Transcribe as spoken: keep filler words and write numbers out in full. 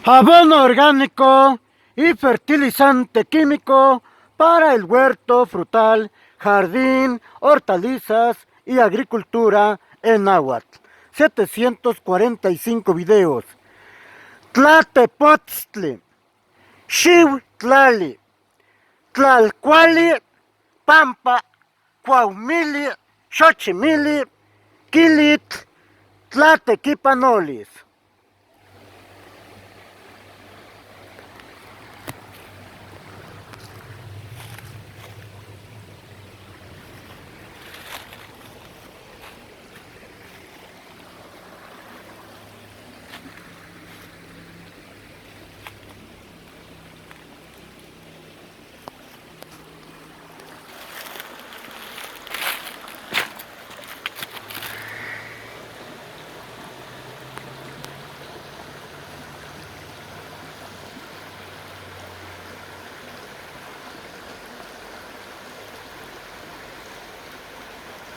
Abono orgánico y fertilizante químico para el huerto frutal, jardín, hortalizas y agricultura en náhuatl. Setecientos cuarenta y cinco videos. Tlatepotztli, xiutlali, tlalcuali, pampa, cuaumili, xochimili, quilitl, tlatequipanolis.